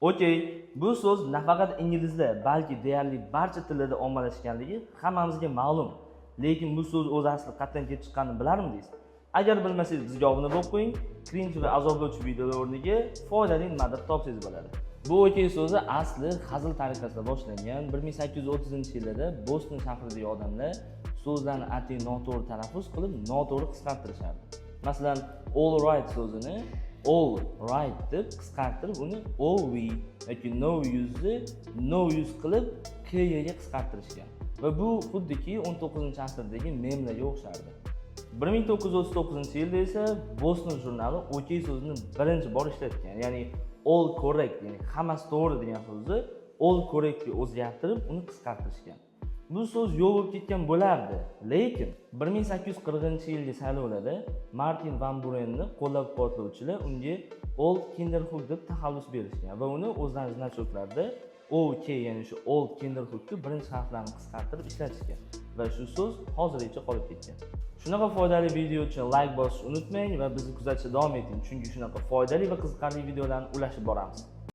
Okey, bu so'z nafaqat inglizlar, balki deyarli barcha tillarda ommalashganligi hammamizga ma'lum. Lekin bu so'z o'zi asli qayerdan kelib chiqqanini bilarmidingiz? Agar bilmasangiz, bizga obuna bo'lib qo'ying. Cringe va azoblovchi videolar o'rniga foydali nimadir topsangiz bo'ladi. Bu "okey" so'zi asli hazil tariqasida boshlangan. 1830-yillarda Boston shahridagi odamlar so'zlarni atay noto'g'ri talaffuz qilib, noto'g'ri qisqartirishardi. Masalan, "all right" so'zini "ol right" deb qisqartirib, uni "OV" yoki "no use" ni "no yuz" qilib, "KY" ga qisqartirishgan va bu xuddiki 19 asrdagi memlarga o'xshardi. 1939 yilda esa Boston jurnali "okey" so'zini birinchi bor ishlatgan, ya'ni "all correct", ya'ni hammasi to'g'ri degan so'zni "all correct" ga o'zgartirib, uni qisqartirishgan. Bu so'z yo'q bo'lib ketgan bo'lardi, lekin 1840 yilgi saylovlarda Martin Van Burenni qo'llab quvvatlovchilar unga Old Kinderhook deb taxallus berishgan va uni o'zlarini значок larida OK, ya'ni shu Old Kinderhookni birinchi harflarini qisqartirib ishlatishgan va shu so'z hozirgacha qolib ketgan. Shunaqa foydali video uchun layk bosishni unutmang va bizni kuzatishda davom eting, chunki shunaqa foydali va qiziqarli videolarni ulashib boramiz.